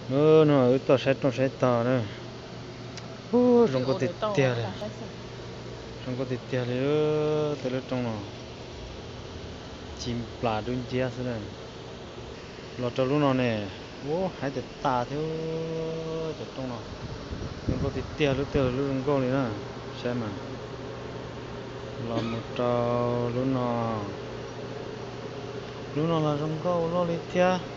Hnub no wb tuaj saib rooj saib tog na. Ub, zoo nkauj tiag tiag li. Zoo nkauj tiag tiag li, tej lub rooj no ci nplas dub nciab xwb na. Los rau lub no ne, ub, haib tiag tas thiab. Cov rooj no zoo nkauj tiag tiag, lub twg lub zoo nkauj li na. Saib mas, los mus rau lub no, lub no los zoo nkauj ua luaj li thiab.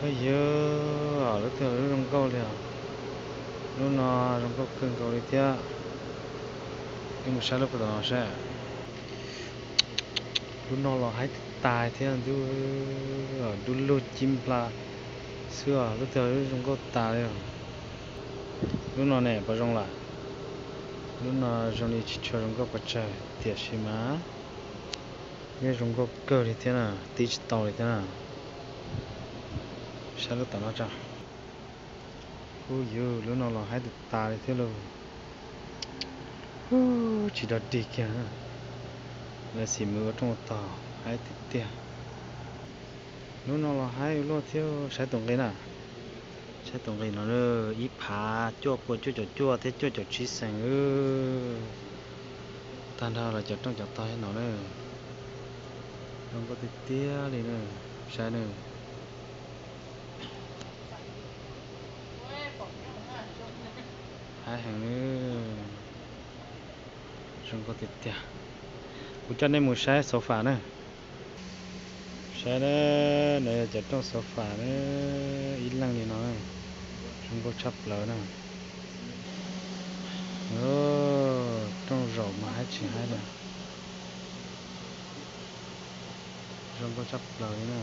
Hawj yawg, lub twg lub zoo nkauj li os. Lub no zoo nkauj kawg nkaus li thiab. Wb mus saib lub puag tom no saib. Lub no los haib tas thiab ntuj, dub lug ci nplas xwb os, lub twg lub zoo nkauj tas li os. Lub no ne puas zoo lawm? Lub no zoo li tsis tshua zoo nkauj pes tsawg tiam sis mas yeej zoo nkauj kawg li thiab na, tib tsis tau li thiab na. Saib lub tom no tso. Ub yus, lub no los haib tas tas li thiab lauj. Ub, tsis dog dig kiag na. Lawv xim mus ua rooj ua tog haib tiag tiag. Lub no los haib ua luaj thiab, saib tus nqi na. Saib tus nqi no, ib phav cuaj pua cuaj caum cuaj thiab cuaj caum tsib xees. Tag nrho los cov rooj cov tog no na. Zoo nkauj tiag tiag li na, saib na. Haib heev, zoo nkauj tiag tiag. Kuv coj nej mus saib sofa na. Saib na, no yog cov rooj sofa na, ib leej li no, zoo nkauj tshaj plaws na. Rooj zaum mas haib tsis haib na. Zoo nkauj tshaj plaws li na.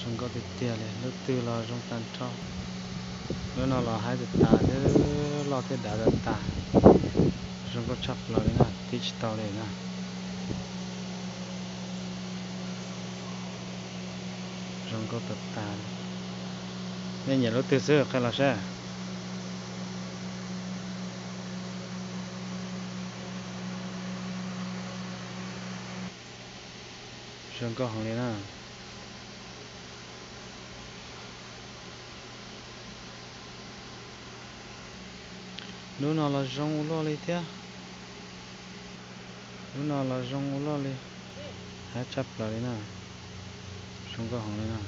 Zoo nkauj tiag tiag li, lub twg los zoo tag nrho. Lub no los haib tas tas thiab, loj thiab dav tas tas. Zoo nkauj tshaj plaws li na, tib tsis tau li na. Zoo nkauj tas tas. Nej nyiam lub twg xwb qhia los saib. Zoo nkauj heev li na. Lub no los zoo ua luaj li thiab. Lub no los zoo ua luaj li. Haib tshaj plaws li na. Zoo nkauj heev li na.